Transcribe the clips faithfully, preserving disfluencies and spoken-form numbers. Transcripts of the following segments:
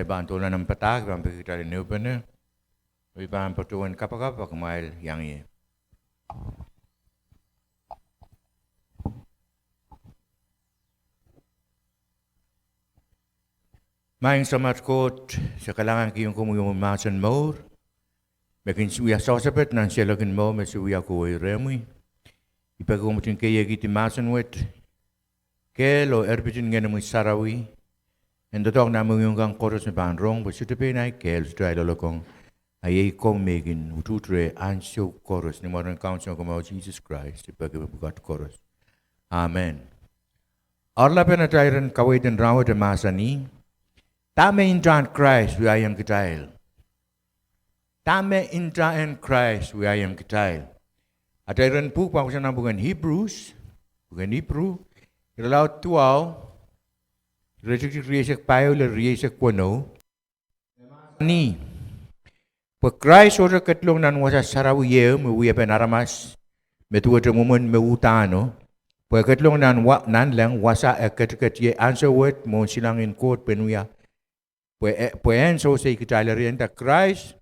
pahn doula nan padahk, I pahn peki kitail en ehupene, oh I pahn patohwan kapakap, a kumwail iang ie. Maing Samat Koht, se kalahngan kihong komwi omwi mahsen mour, me kin wia sohsohpet nan seiloak en mour me se wia kohwei rehmwi. I peki komwi en keiekihdi mahsen wet, kehl oh erpit en Ngenomwi Sarawi, en doadoahk nan mohngiong kan koaros me pahn rong, pwe sohte pein ahi kehl, sohte ahi loalokong, a iei komwi me kin utuht reh ansou koaros. Ni mwaren Kaun Sounkomour Sises Krais, I peki me pwukat koaros. Amen. Oaralapen atail iren kaweid en rahnwet e mahsanih, dahme ntahn Krais wiahiong kitail? Dahme ntahn Krais wiahiong kitail? Atail iren pwuhk pahn kohsang nan pwuken Hebrews, pwuken Hebrew, irelaud duwau, iretikitik rieisek pahieu lel rieisek weneu. Ni, pwe Krais sohte ketilong nan wasa sarawi ehu me wiepen aramas, me duwehte mwomwen me uhdahno, pwe e ketilong nan wa-, nanleng wasa e ketiket ie ansou wet mwohn silangin Koht pwe en wia, pwe e-, pwe en sewese kitail. Eri, e nda Krais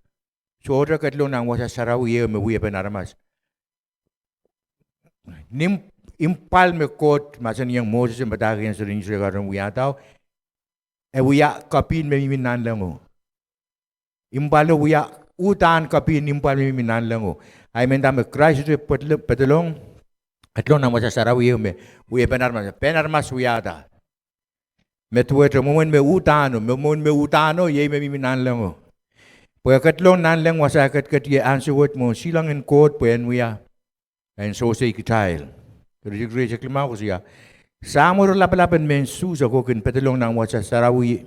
sohte ketilong nan wasa sarawi ehu me wiepen aramas. Ni imw-, impwal me Koht mahsanihong Moses en padahkihong seri Israel karon wiahda, e wia kapin me mihmi nanlengo. Impwalo wia uhdahn kapin impwal me mihmi nanlengo. Ahi men dahme Krais sohte pedel-, pedolong, ketilong nan wasa sarawi ehu me wiepen aramas, pehn aramas wiahda. Me duwehte mwomwen me uhdahno, me mwomwen me uhdahno, iei me mihmi nanlengo. Pwe e ketilong nanleng wasa e ketiket ie ansou wet mwohn silangin Koht pwe en wia, en sewese kitail. Iretikitik rieisek limau koasoia, Samworo lapalap en mehn Suhs oko kin pedolong nan wasa sarawi,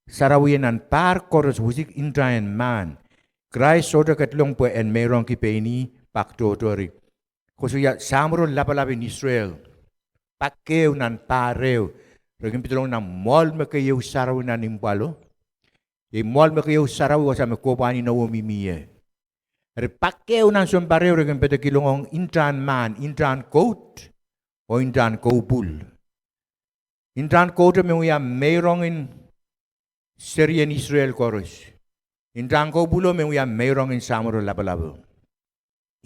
sarawi nan pahr koaros wisik ntahn mahn. Krais sohte ketilong pwe en meirongki pein ih pak tohto. Eri, koasoia Samworo lapalap en Israel, pak ehu nan pahr ehu, re kin pedolong nan mwoahl me keieu sarawi nan impwalo. Iei mwoahl me keieu sarawi wasa me kohpwahn inowo mihmi ie. Eri pak ehu nan sounpar ehu re kin pedekilong ntahn mahn, ntahn kout, oh ntahn koupwul. Ntahn kouto me wia meirongin serien Israel koaros. Ntahn koupwulo me wia meirongin Samworo lapalapo.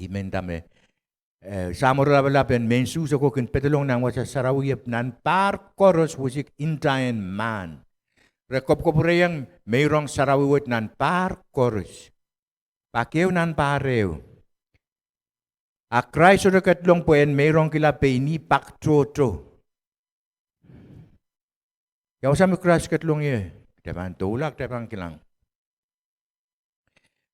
Ih men dahme, eh, Samworo lapalap en mehn Suhs oko kin pedolong nan wasa sarawi nan pahr koaros wisik ntahn mahn. Re kopkopwurehiong meirong sarawi wet nan pahr koaros. Pak ehu nan pahr ehu. A Krais sohte ketilong pwe en meirongkihla pein ih pak tohto. Ia wasa me Krais ketilong ie? Kitail pahn doula, kitail pahn kilang.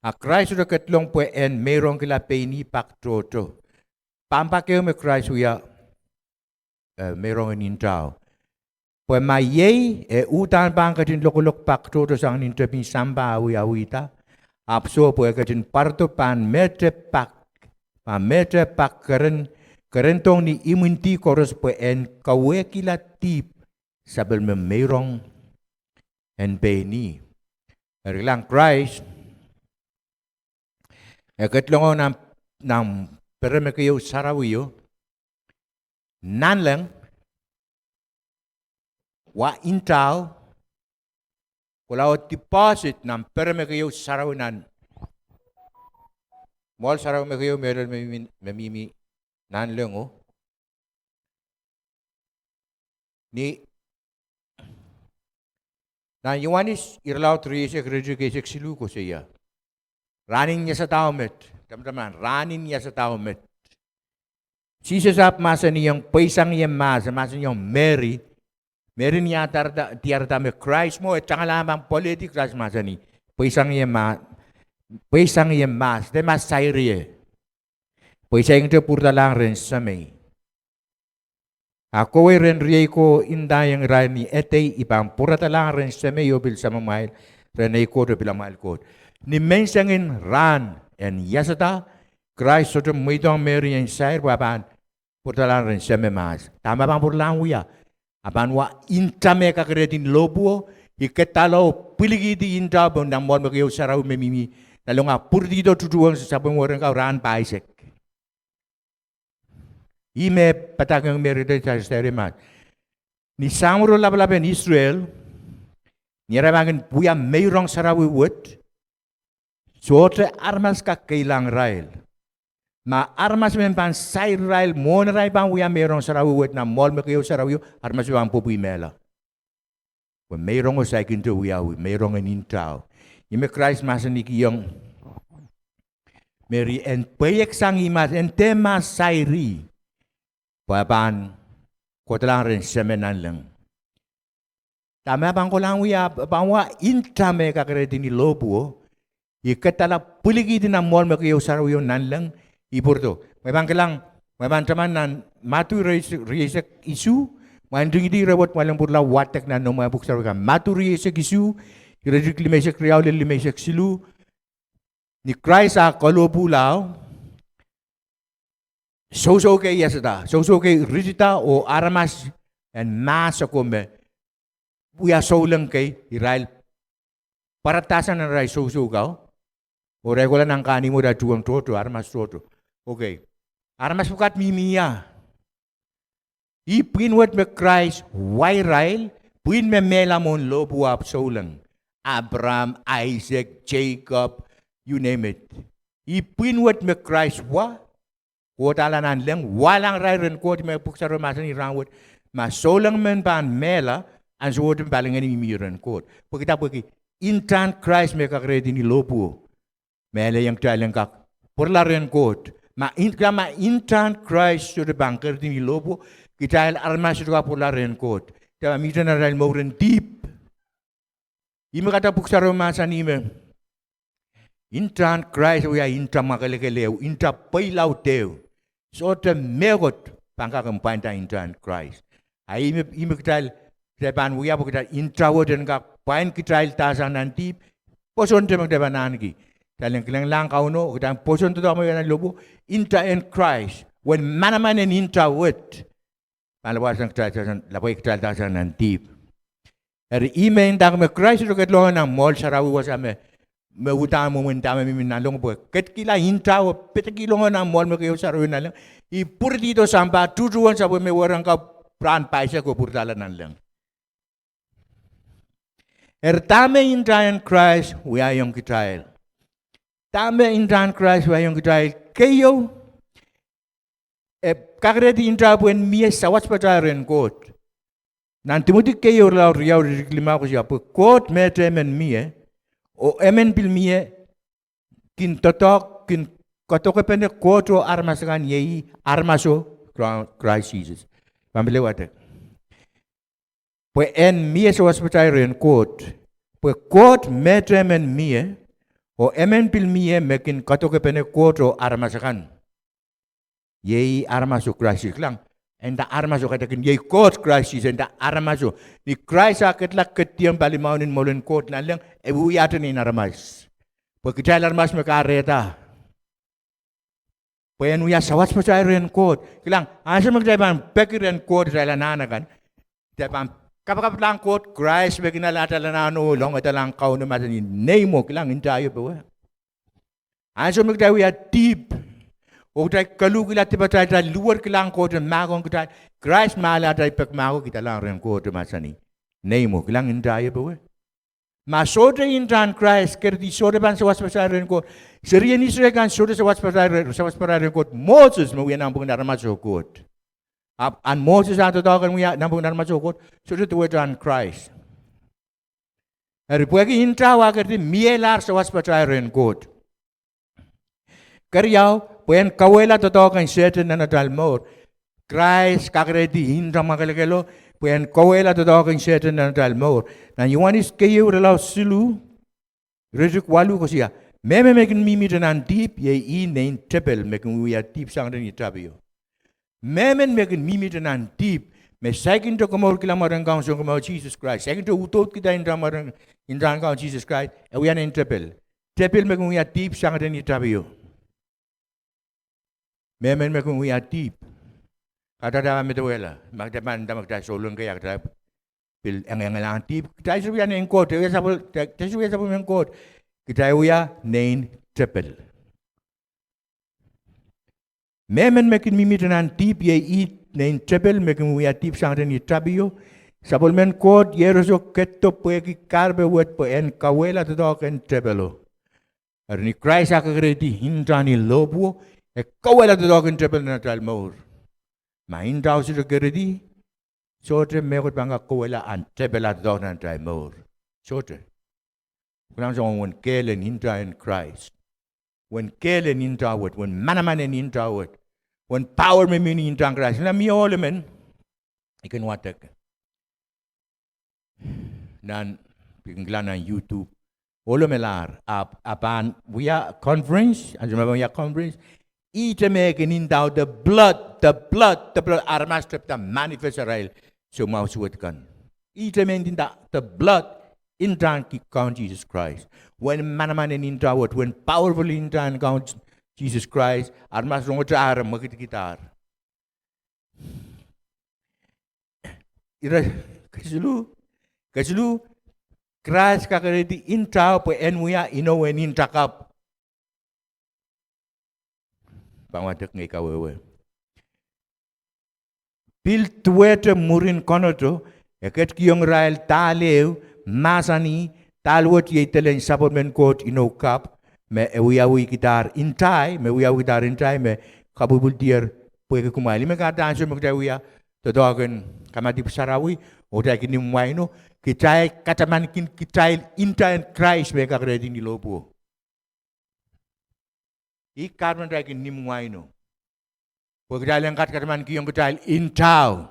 A Krais sohte ketilong pwe en meirongkihla pein ih pak tohto. Pahn pak ehu me Krais wia, eh, meirongin ntao. Pwe ma iei, e uhdahn pahn ketin lokolok pak tohto sang ni tepin sampah e wiawihda. Ahpw soh, pwe e ketin pwarodo pahn mehte pak, pahn mehte pak keren, kerendohng ni imwin dih koaros pwe en kawehkihla dihp sapwellime meirong en pein ih. Eri kilang, Krais e ketilong nan, nan pere me keieu sarawio nanleng, wa ntao, kohla deposit nan pere me keieu sarawi nan, mwoahl sarawi me keieu mehlel me mihmi, me mihmi nanlengo. Ni nan Ioanes irelaud rieisek, iretikitik eisek siluh koasoia, rahn en iasadao met, tamataman rahn en iasadao met, Sises ahpw mahsanihong, pweisangie mahs, mahsanihong Meri, Meri ni ah diarada, diarada me Krais mwo e tangalahng pahn pwoalehdi, Krais mahsanih, pweisangie ma-, pweisangie mahs, de mahs sair ie. Pwe I saikinte pwuradalahng rehn Semei. A kohwei rehn riei ko ndaiong irail, ni edei I pahn pwuradalahng rehn Semei oh pil Samamwail, rehn ei Koht oh pil amwail Koht. Ni mensengin rahn en iasada, Krais sohte mweidohng Meri en sair pwe a pahn pwuradalahng rehn Semei mahs. Dahme a pahn pwuralahng wia? A pahn wa nta me kakerehdi lohpwuo, I kadalo pwilikihdi ntao pohn nan mwoahl me keieu sarawi me mihmi nanlengo, a pwuridihdo tutuweng sapwellime werenka rahn pahisek. Ih me padahkihong Meri de sair, sair mahs. Ni Samworo lapalap en Israel Ni arail pahn kin wia meirong sarawi wet, sohte aramas kak keilahng irail. Ma aramas men pahn sair irail, mwohn arail pahn wia meirong sarawi wet nan mwoahl me keieu sarawio, aramas pahn pwopwi mehla. Pwe meirongo saikinte wiawi, meirongen ntao. Ih me Krais mahsanihkihong Meri en pweieksang ih mahs, en dehr mahs sair ih, pwe e pahn kohdahlang rehn Seme nanleng. Dahme e pahn kohlahng wia, e pahn wa nta me kakerehdi ni lohpwuo, I kadala pwilikihdi nan mwoahl me keieu sarawio nanleng, I pwurodo. Me pahn kilang, me pahn taman nan Madiu rieisek, rieisek isuh, me pahn ntingihdi ire wet me lel pwurala wadek nan noumwail pwuhk sarawi kan. Madiu rieisek isuh, iretikitik limeisek riau lel limeisek siluh, ni Krais ah kalohpwuhla, sousou kei iasada, sousou kei ritida oh aramas en mahs ako me wia souleng kei, irail pwaradahsang nan arail sousou kau, oh irail kohla nan kahnimwo, irail tuhwong tohto, aramas tohto. Okay. Aramas pwukat mihmi ia? Ih pwihn wet me Krais wa irail, pwihn me mehla mwohn lohpwuo ahpw souleng. Abraham, Isaac, Jacob, you name it. Ih pwihn wet me Krais wa, kohdahla nanleng, wahlahng irail rehn Koht. Me pwuhk sarawi mahsanih rahnwet, ma souleng men pahn mehla, ansowohte palingehn mihmi rehn Koht. Pwekida? Pwehki ntahn Krais me kakerehdi ni lohpwuo, me e lelohng kitail en kak pwurala rehn Koht. Ma, ma ntahn Krais sohte pahn kerehdi ni lohpwuo, kitail aramas sohte kak pwurala rehn Koht. Kitail mihte nan arail mouren dihp. Ih me kahrehda pwuhk sarawi mahsanih me ntahn Krais wia nta mwakelekel ehu, nta pweilaud ehu. Sohte mehkot pahn kak en pwainda ntahn Krais. A ih me, ih me kitail, kitail pahn wia pwe kitail nta wet en kak pwain kitail dahsang nan dihp. Pwoson te me kitail pahn ahneki. Kitail en kilenglahng Kauno, kitail pwoson doadoahk me wia nan lohpwuo, nta en Krais, uwen manaman en nta wet, pahn lapwasang kitail dahsang, lapwai kitail dahsang nan dihp. Eri ih me ndahki me Krais sohte ketlong nan mwoahl sarawi wasa me, me uhdahn mwomwen dahme mihmi nanlengo, pwe ketkihla nta oh pedekilongo nan mwoahl me keieu sarawi nanleng, I pwuridihdo sampah, tuhtuhwen sapwellime werenka, rahn pahisek oh pwuradahla nanleng. Eri dahme ntahn Krais wiahiong kitail? Dahme ntahn Krais wiahiong kitail? Keieu, e kakerehdi nta pwehn mie sawaspatail rehn Koht. Nan Timoty keieu, irelaud riau, iretikitik limau koasoia, pwe Koht mehtemen mie, oh emen pil mie, kin doadoahk, kin kadokepene Koht oh aramas akan, iei aramaso Kra-, Krais Sises. Pahn pil wadek. Pwe en mie sawaspatail rehn Koht. Pwe Koht mehtemen mie, oh emen pil mie me kin kadokepene Koht oh aramas akan, iei aramaso Krais Sises. Kilang, e nda aramaso, kaidehkin iei Koht Krais Sises, e nda aramaso. Ni Krais ah ketla ketiong palimaun en mwoalen Koht nanleng, e wiwiahte nein aramas. Pwe kitail aramas me kahrehda pwe en wia sawaspatail rehn Koht. Kilang, ansou me kitail pahn peki rehn Koht atail anahn akan, kitail pahn kapakaplahng Koht, Krais me kin ale atail anahn oh longedalahng Kauno, mahsanih, Nei mwo, kilang, nta io powe. Ansou me kitail wia dihp, oh kitail koluhkihla dipatail, kitail luwehlahng Koht en mahkohng kitail, Krais me ale atail pek mahkohng, kitail lahng rehn Koht, mahsanih, Nei mwo, kilang, nta io powe. Ma sohte ntahn Krais, keredi sohte pahn sawaspatail rehn Koht. Serien Israel kan sohte sawaspatail re-, sawaspatail rehn Koht. Moses me wia nanpwungen aramaso Koht. Ahpw ahn Moses ah doadoahk en wia nanpwungen aramaso Koht, sohte duwehte ahn Krais. Eri pwehki ntao ah keredi mielahr sawaspatail rehn Koht. Keriau, pwe en kauwehla doadoahk en Sehdan nan atail mour. Krais kakerehdi nta mwakelekel o, pwe en kauwehla doadoahk en Sehdan nan atail mour. Nan Iohanes keieu, irelaud siluh, iretikitik waluh koasoia, mehmen me kin mihmihte nan dihp, iei ih nein tepel me kin wiewia dihp sangete ni tapio. Mehmen me kin mihmihte nan dihp, me saikinte komourkihla mwaren Kaun Sounkomour Sises Krais, saikinte udoudkihda ntahn mwaren, ntahn Kaun Sises Krais, e wia nein tepel. Tepel me kin wia dihp sangete ni tapio. Mehmen me kin wia dihp. Kahrehda kitail medewehla, ma kitail pahn nda me kitail souleng kei, a kitail pil engiengihlahng dihp, kitail sohte wia nein Koht, e wia sapwel-, kitail sohte wia sapwellimen Koht, kitail wia nein tepel. Mehmen me kin mihmihte nan dihp, iei ih nein tepel me kin wia dihp sangete ni tapio, Sapwellimen Koht iehroso ketido pwehki kahrepe wet pwe en kauwehla doadoahk en tepelo. Eri ni Krais eh kakerehdi ntahn ni lohpwuo, e kauwehla doadoahk en tepelo nan atail mour. Ma ntao sohte kerehdi, sohte mehkot pahn kak kauwehla ahn tepel ah doadoahk nan atail mour. Sohte. Kilang, soangen uwen kehl en ntahn Krais. Uwen kehl en ntao wet, uwen manaman en ntao wet, uwen power me mi ni ntahn Krais. Ih me mie ohl emen, I kin wadek. Nan, I kin kilang nan YouTube. Ohl emen melahr, ahpw, ahpw pahn wia conference, ansou me pahn wia conference. Ihte me kin ndahte blood, the blood, the blood, aramas tepda manifest arail soumwahu suwed kan. Ihte me ndinda the blood, ntahn Kaun Sises Krais. Uwen manaman en ntao wet, uwen powerful ntahn Kaun Sises Krais, aramas rongete ar mwekidkidahr. Ire, kesiluh, kesiluh, Krais kakerehdi ntao pwe en wia inou en nta kapw. Pahn wadek ngehi kawehwe. Pil duwehte mwurin konoto, e ketikihong irail dahl ehu, mahsanih, dahl wet iei delen sapwellimen Koht inou kapw, me e wiawihkidahr ntahi, me wiawihkidahr ntahi, me kapwilipwildier pwehki kumwail. Ih me kahrehda ansou me kitail wia doadoahk en kamadipw sarawi, oh kitail kin nim waino, kitail katamankin kitail ntahn Krais me kakerehdi ni lohpwuo. Ih kahrepen kitail kin nim waino. Pwe kitail en katamankiong kitail ntao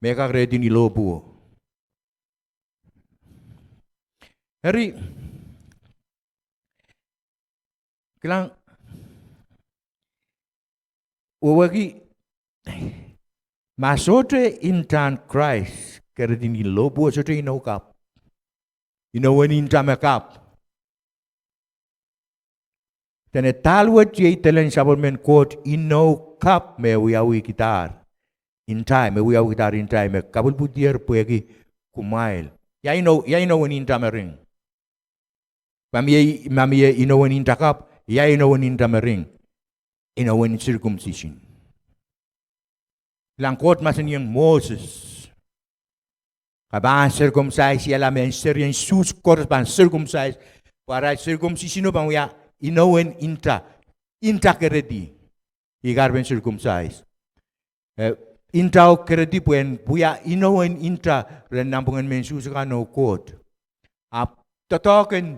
me kakerehdi ni lohpwuo. Eri, kilang, wehwehki, ma sohte ntahn Krais kerehdi ni lohpwuo, sohte inou kapw. Inou en nta me kapw. Dene dahl wet iei delen sapwellimen Koht inou kapw me wiawihkidahr ntahi, me wiawihkidahr ntahi, me kapwilipwildier pwehki kumwail. Ia inou, ia inou en nta me ring? Ma mie, ma mie inou en nta kapw, ia inou en nta me ring? Inou en circumcision. Kilang, Koht mahsanihong Moses, ke pahn circumcise-ihala mehn serien Suhs koaros, pahn circumcise, pwe arail circumcision o pahn wia inou en nta, nta kerehdi. Ih kahrepen circumcise. Eh, ntao kerehdi pwehn wia inou en nta rehn nanpwungen mehn Suhs akan oh Koht. Ahpw doadoahk en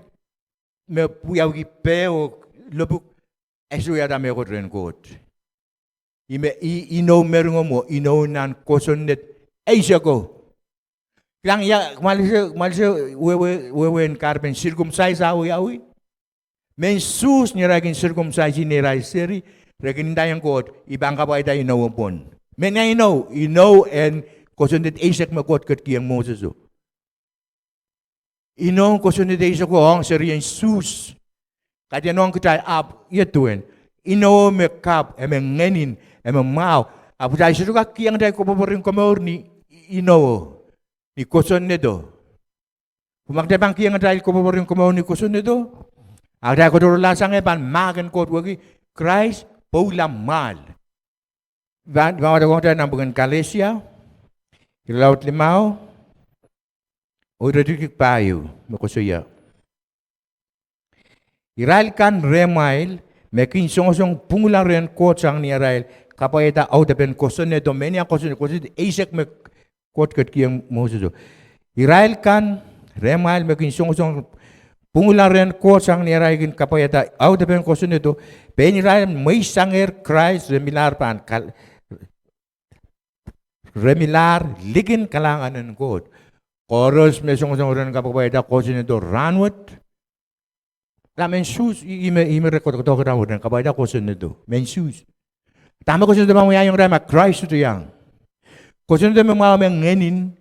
me wiawihki peh oh lopwuk, e sohte wiahda mehkot rehn Koht. Ih me, ih, inou meringo mwo, inou nan kosonned eiseko. Kilang, ia, kumwail ese, kumwail ese wehwe, wehwehn kahrepen circumcise ah wiawi? Mehn Suhs ni arail kin circumcise neirail seri, re kin ndaiong Koht, I pahn kapwaiada inowo pwon. Mehnia inou, inou en kosonned eisek me Koht ketikihong Moseso. Inou kosonned eiseko ong serien Suhs. Kaidehn ong kitail ahpw ia duwen. Inowo me kapw, e me ngehnin, e me mwahu. Ahpw kitail sohte kak kihong kitail koapworopwor en komour ni inowo, ni kosonnedo. Pwe ma kitail pahn kihong atail koapworopwor en komour ni kosonnedo, a kitail koatourla sang pahn mahk en Koht wehwehki Krais pwoula mwahl. Pahn, pahn wadek ong kitail nanpwungen Kalesia irelaud limau, oh iretikitik pahieu, me koasoia: Irail kan rehmwail me kin songosong pwungla rehn Koht sang ni arail kapwaiada audepen kosonnedo, mehnia kosonned, kosonned eisek me Koht ketikihong Moseso. Irail kan rehmwail me kin songosong pwungla rehn Koht sang ni arail kin kapwaiada audepen kosonnedo, pein irail mweisangehr Krais re milahr pahn kal-, re milahr likin kalahngan en Koht. Koaros me songosong rehn kapwaiada kosonnedo rahnwet, la mehn Suhs, ih, ih me, ih me re koadokoadohng irail kapwaiada kosonnedo, mehn Suhs. Dahme kosonnedo pahn wiahiong irail ma Krais sohte iang? Kosonnedo me mwahu, me ngehnin,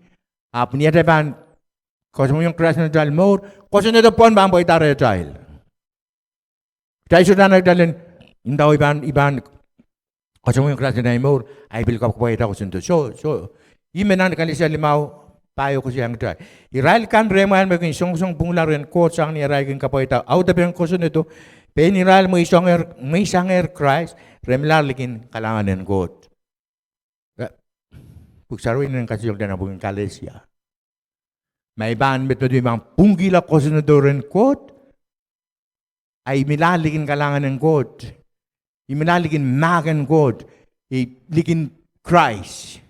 ahpw ni atail pahn kasamwoiong Krais nan atail mour, kosonnedo pwon pahn pweida rehtail. Kitail sohte anahne kitail en, ndahte I pahn, I pahn kasamwoiong Krais nan ahi mour, ahi pil kapwaiada kosonnedo. Soh, soh. Ih me nan Kalesia limau pahieu koasoiahng kitail: Irail kan rehmwail me kin songosong pwungla rehn Koht sang ni arail kin kapwaiada audepen kosonnedo, pein irail mweisangehr, mweisangehr Krais, re milahr likin kalahngan en Koht. Eh, Pwuhk Sarawi inenen kasalehiong kitail nan pwuhken Kalesia. Ma i pahn medemedewe, i pahn pwungkihla kosonnedo rehn Koht, a i mihla likin kalahngan en Koht, i mihla likin mahk en Koht, i likin Krais.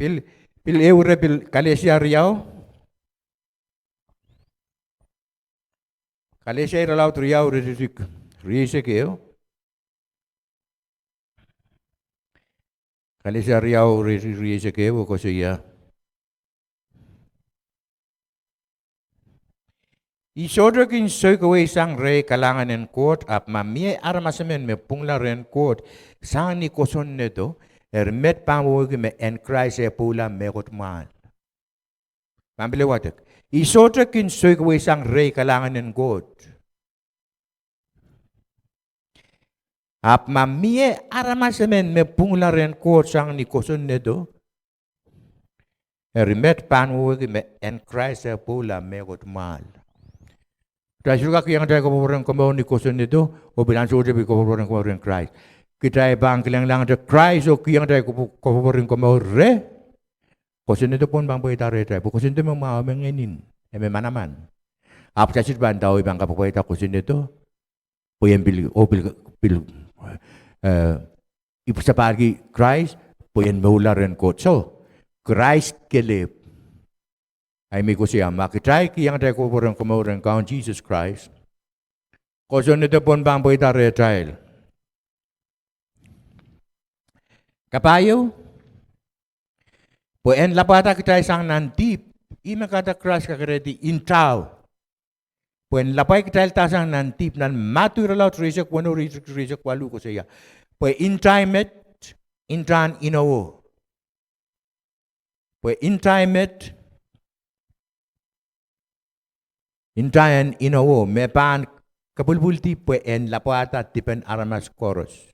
Pil, pil ehu ire, pil Kalesia riau. Kalesia irelaud riau, iretikitik rieisek ehu. Kalesia riau, iretikitik rieisek ehu, koasoia: I sohte kin soikawei sang rehi kalahngan en Koht, ahpw ma mie aramas emen me pwungla rehn Koht sang ni kosonnedo, eri met pahn wehwehki me en Krais eh pwoula mehkot mwahl. Pahn pil wadek. I sohte kin soikawei sang rehi kalahngan en Koht. Ahpw ma mie aramas emen me pwungla rehn Koht sang ni kosonnedo, eri met pahn wehwehki me en Krais eh pwoula mehkot mwahl. Kitail sohte kak kihong atail koapworopwor en komour ni kosonnedo, oh pil ansowohte pil koapworopwor en komour rehn Krais. Kitail pahn kilenglahngete Krais oh kihong atail koapwo-, koapworopwor en komour reh, kosonnedo pwon pahn pweida rehtail, pwe kosonnedo me mwahu, me ngehnin, e me manaman. Ahpw kitail sohte pahn ndahwei pahn kapwaiada kosonnedo, pwe ien pil, oh pil, pil, eh, ipwsapahlki Krais, pwe ien mourla rehn Koht. Soh, Krais kelehpw. Ahi me I koasoia, ma kitail kihong atail koapworopwor en komour rehn Kaun Sises Krais, kosonnedo pwon pahn pweida rehtail. Kapahieu, pwe en lapwada kitail sang nan dihp, ih me kahrehda Krais kakerehdi ntao. Pwe en lapwada kitail sang nan dihp, nan Madiu irelaud rieisek weneu, rieisek, rieisek waluh koasoia, pwe nta met, ntahn inowo. Pwe nta met, ntahn inowo, me pahn kapwilipwildi pwe en lapwada dipen aramas koaros.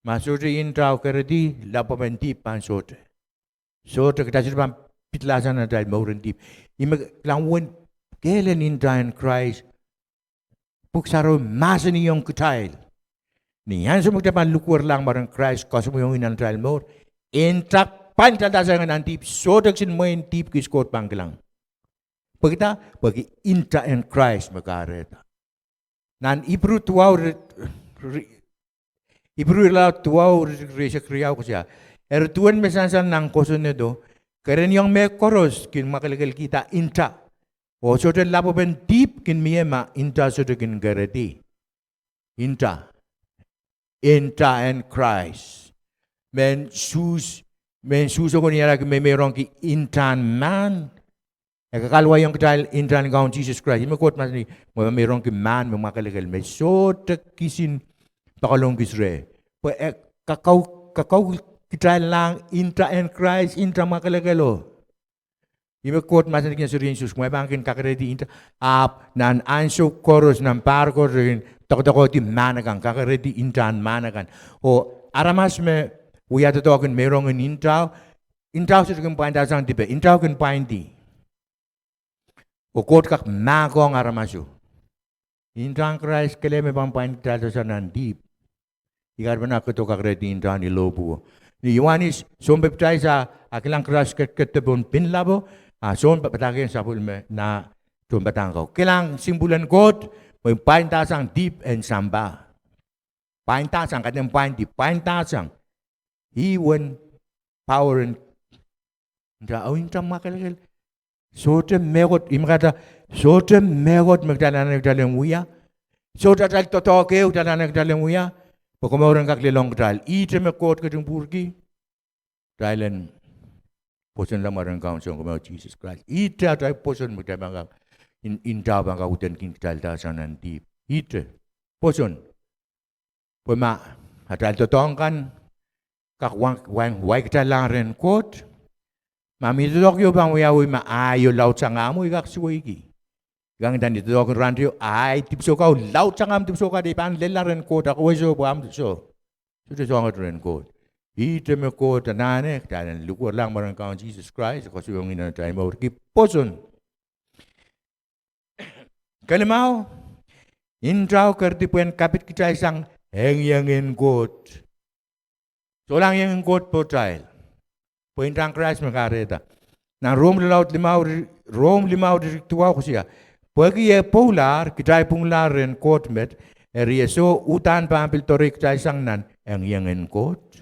Ma sohte ntao keredi, lapwepen dihp pahn sohte. Sohte, kitail sohte pahn pitla sang nan atail mour en dihp. Ih me kilang uwen kehl en nta en Krais. Pwuhk Sarawi mahsanihong kitail, ni ansou me kitail pahn likwerlahng mwaren Krais, koasoamwohng ih nan atail mour, nta pahn kitail sang nan dihp, sohte kisin mwein dihp kis Koht pahn kilang. Pwekida? Pwehki nta en Krais me kahrehda. Nan Ipru duwau ri-, ri-, Ipru irelaud duwau, iretikitik rieisek riau koasoia, eri duwen me sansal nan kosonnedo, kereniong mehkoaros kin mwakelekelkihda nta, oh sohte lapwepen dihp kin mie ma nta sohte kin keredi. Nta, nta en Krais. Mehn Suhs, mehn Suhs oko ni ara ki me meirongki ntahn mahn, e kakalehiong kitail ntahn Kaun Sises Krais. Ih me Koht mahsanih, me meirongki mahn me mwakelekel, me sohte kisin poakoalong kis reh. Pwe e kakau-, kakaukitalahng nta en Krais, nta mwakelekelo. Ih me Koht mahsanih kin serien Suhs, me pahn kin kakerehdi nta, ahpw nan ansou koaros, nan pahr koaros, kin doakodoakohdi mahn akan, kakerehdi ntahn mahn akan. Oh aramas me wia doadoahk en meirong en ntao, ntao sohte kin pwainda sang dipe, ntao kin pwaindi. Oh Koht kak mahkohng aramaso. Ntahn Krais kelehpw me pahn pwain kitailda sang nan dihp. I kahrehda pahn kak kakerehdi ntahn iloupuo. Ni Ioanes, Sohn Pepdais a, a kilang Krais ketiket pohn pin lapo, a Sohn pa-, padahkihong sapwellime nah tohnpadahk ko, kilang, Sihmpwul en Koht, me pwainda sang dihp en sampah. Pwainda sang, kaidehn pwaindi, pwainda sang. Ih uwen power en nta, oh nta mwakelekel. Sohte mehkot, ih me kahrehda, sohte mehkot me kitail anahne kitail en wia. Sohte atail doadoahk ehu kitail anahne kitail en wia, pwe komour en kak lelohng kitail. Ihte me Koht ketin pwurki kitail en pwosonla mwaren Kaun Sounkomour Sises Krais. Ihte atail pwoson me kitail pahn kak, n-, ntao pahn kak uhdahn kin kitailda sang nan dihp. Ihte pwoson. Pwe ma atail doadoahk kan kak wai, wai, wai kitail lahng rehn Koht. Ma mie doadoahk ieu pahn wiawi ma ahi ieu laudsang ahmw, I kak suweiki. I kak nda ni doadoahk en rahn teio, ahi dipwisou ko laudsang ahmw, dipwisou ko, de I pahn lella rehn Koht, a kowe soh pwe ahmw soh. Sohte soangen rehn Koht. Ihte me Koht anahne kitail en likwerlahng mwaren Kaun Sises Krais, koasoiong ih nan atail mour ki pwoson. Kelimau, ntao kerdi pwehn kapit kitail sang engieng en Koht. Sohlahng engieng en Koht pohtail. Pwe intahn Krais me kahrehda. Nan Rom irelaud limau, Rom limau iretikitik duwau koasoia, pwehki e pwoulahr, kitail pwunglahr rehn Koht met, eri e soh uhdahn pahn pil doarehkitailsang nan engiengen Koht.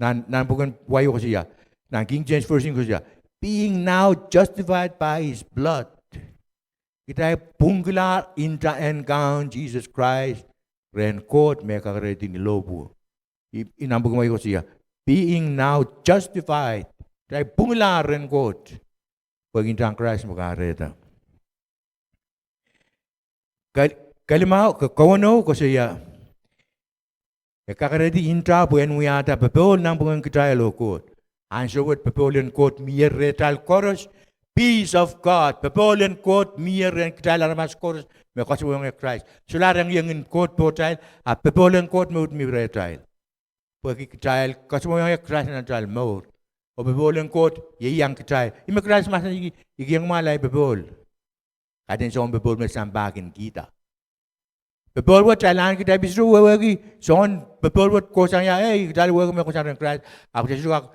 Nan, nan pwuken wai koasoia, nan King James Version koasoia, being now justified by his blood. Kitail pwunglahr intahn Kaun Sises Krais rehn Koht me kakerehdi ni lohpwuo. I, i nan pwuken wai koasoia, being now justified. Kitail pwunglahr rehn Koht. Pwehki intahn Krais me kahrehda. Ke, kelimau, ke, kewenou koasoia, e kakerehdi intah pwe en wiahda popohl nanpwungen kitail oh Koht. Ansou wet popohl en Koht mie rehtail koaros, peace of God. Popohl en Koht mie rehn kitail aramas koaros me koasoaiong Krais. Solahr engiengen Koht pohtail, ahpw popohl en Koht me uhd mi rehtail. Pwehki kitail koasoaiong Krais nan atail mour. Oh popohl en Koht ieiang kitail. Ih me Krais mahsanih, I kihong kumwail ahi popohl. Kaidehn soun popohl me sampah kin kihda. Popohl wet kitail ahneki, kitail pil sohte wehwehki soun popohl wet kohsang ie, eh, kitail wehwehki me kohsang rehn Krais, ahpw kitail sohte kak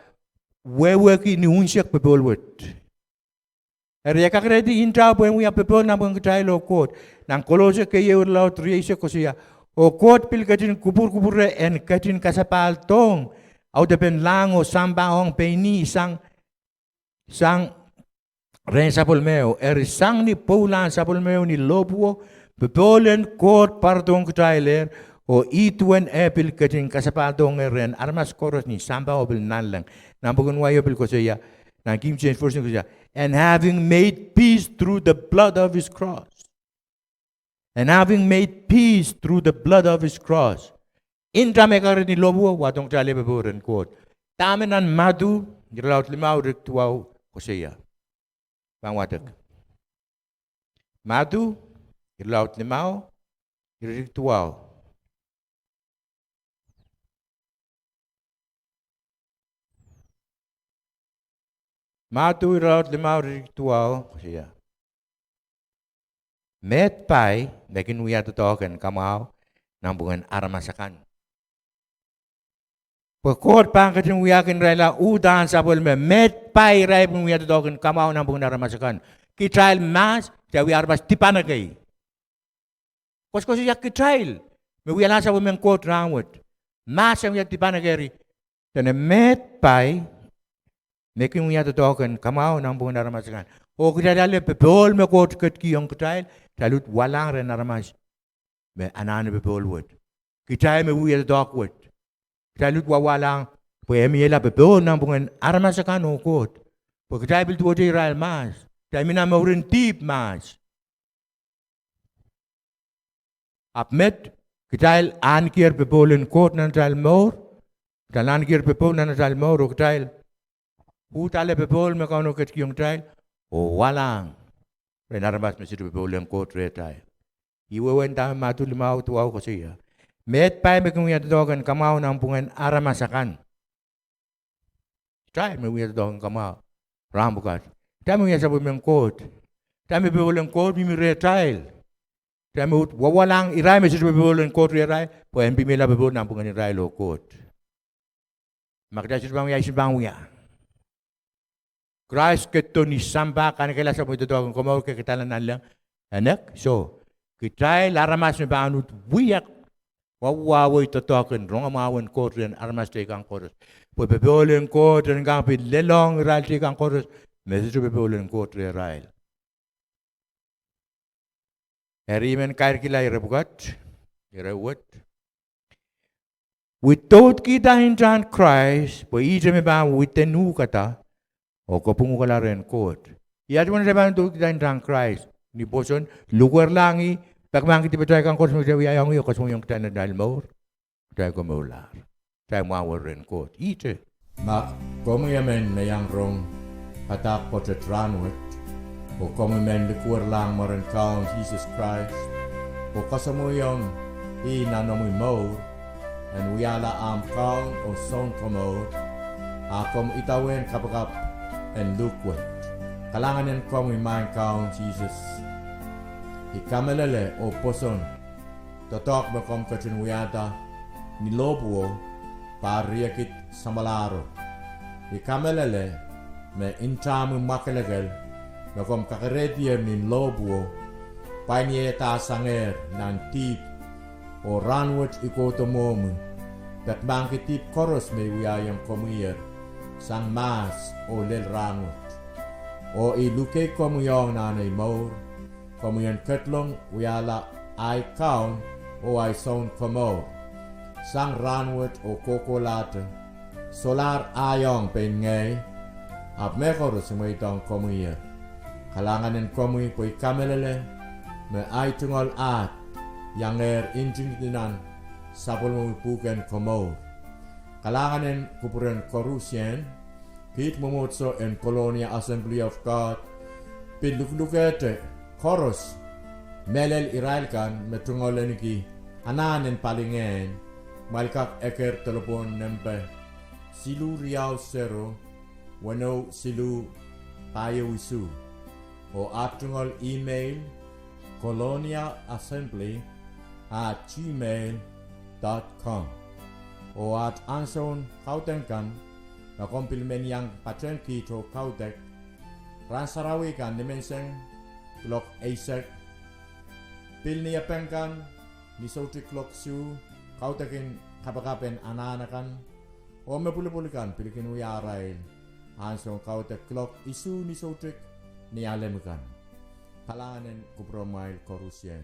wehwehki ni unsek popohl wet. Eri e kakerehdi intah pwe en wia popohl nanpwungen kitail oh Koht. Nan Kolose keieu irelaud rieisek koasoia, oh Koht pil ketin kupwurkupwure en ketin kasapahldohng audepen lahng oh sampah ong pein ih sang, sang rehn sapwellimeo, eri sang ni pwoulahn sapwellimeo ni lohpwuo, popohl en Koht pwarodohng kitailehr, oh ih duwen eh pil ketin kasapahldohngehr rehn aramas koaros ni sampah oh pil nanleng. Nan pwuken wai o pil koasoia, nan King James Version koasoia, and having made peace through the blood of his cross. And having made peace through the blood of his cross. Intah me kakerehdi ni lohpwuo, wadohng kitail popohl rehn Koht. Dahme nan Madiu irelaud limau iretikitik duwau koasoia. Pahn wadek. Madiu irelaud limau iretikitik duwau. Madiu irelaud limau iretikitik duwau koasoia, meid pai me kin wia doadoahk en kamwahu nanpwungen aramas akan. Pwe Koht pahn ketin wiahkin irail uhdahn sapwellime, meid pai irail pwehn wia doadoahk en kamwahu nanpwungen aramas akan. Kitail mahs, kitail wia aramas dipan ekei. Koasokoasoia kitail me wialahr sapwellimen Koht rahnwet. Mahs en wia dipan ekei, dene meid pai me kin wia doadoahk en kamwahu nanpwungen aramas akan. Oh kitail ale popohl me Koht ketikihong kitail, kitail uhd walahng rehn aramas me anahne popohl wet. Kitail me wia doadoahk wet, kitail uhd wawahlahng pwe e miehla popohl nanpwungen aramas akan oh Koht. Pwe kitail pil duwehte irail mahs, kitail mihla mouren dihp mahs. Ahpw met, kitail ahnekier popohl en Koht nan atail mour, kitail ahnekier popohl nan atail mour, oh kitail uhd ale popohl me Kauno ketikihong kitail, oh walahng rehn aramas me sohte popohl en Koht rehtail. Ih wehwehn dahme Madiu limau duwau koasoia, meid pai me kin wia doadoahk en kamwahu nanpwungen aramas akan. Kitail me wia doadoahk en kamwahu rahn pwukat, kitail me wia sapwellimen Koht, kitail me popohl en Koht mihmi rehtail, kitail me uhd wawahlahng irail me sohte popohl en Koht rehrail pwe en pil mihla popohl nanpwungen irail oh Koht. Ma kitail sohte pahn wia, I sohte pahn wia. Krais ketido ni sampah, kanekehla sapwellime doadoahk en komour, kehkehda nanleng, e nek soh. Kitail aramas me pahn uhd wia wawawei doadoahk en rongamwahu en Koht rehn aramas teikan koaros. Pwe popohl en Koht en kak pil lelohng irail teikan koaros me sohte popohl en Koht rehrail. Eri I men kairkihla ire pwukat, ire wet. Widoudkihda intahn Krais pwe ihte me pahn widenuhkada oh kopwungukala rehn Koht. Ia duwen atail pahn doudkihda intahn Krais? Ni pwoson, likwerlahng ih, pekimahkki dipatail kan koaros me kitail wiahiong ih oh koasoaiong kitail nan atail mour, kitail komourlahr, kitail mwahuwei rehn Koht. Ihte. Ma komwi emen me iang rong padahk pwoatet rahnwet, oh komwi men likwerlahng mwaren Kaun Sises Krais oh kasamwoiong ih nan omwi mour en wiahla ahmw Kaun oh Sounkomour, a komw idawehn kapakap en luhk wet. Kalahngan en komwi Maing Kaun Sises. I kamehlele oh pwoson doadoahk me komw ketin wiahda ni lohpwuo, pahr riekid samwalahro. I kamehlele me ntahmwi mwakelekel me komw kakerehdier nin lohpwuo pwain ieiadasangehr nan dihp, oh rahnwet I kohdo mwohmwi, peki mahkki dihp koaros me I wiahiong komwier sang mahs oh lel rahnwet. Oh I luke komwi ong nan ei mour, komwi en ketlong wiahla ahi Kaun oh ahi Sounkomour sang rahnwet oh kohkohlahte, solahr ahi ong pein ngehi, ahpw mehkoaros I mweidohng komwier. Kalahngan en komwi pwe I kamehlele me ahi tungoal ahd iangehr ntingdi nan sapwellimomwi pwuhken komour. Kalahngan en kupwuren koarusie. Kiht mwomwohdiso en Colonia Assembly of God pil luhlukehte koaros mehlel irail kan me tungoal ahneki anahn en palingehn, kumwail kak eker delepwohn nempe siluh riau sero, weneu siluh, pahieu isuh. Oh aht tungoal email, colonia assembly at gmail dot com. Oh aht ansoun kaudok kan, ma komw pil men iang patehng kiht oh kaudok, rahn sarawi kan nimenseng kuloak eisek, pil Niepeng kan ni soutik kuloak isuh, kaudokin kapakap en anahn akan, oh me pwulopwul kan pil kin wia arail ansoun kaudok kuloak isuh ni soutik Nialem kan. Kalahngan en kupwuromwail koarusie.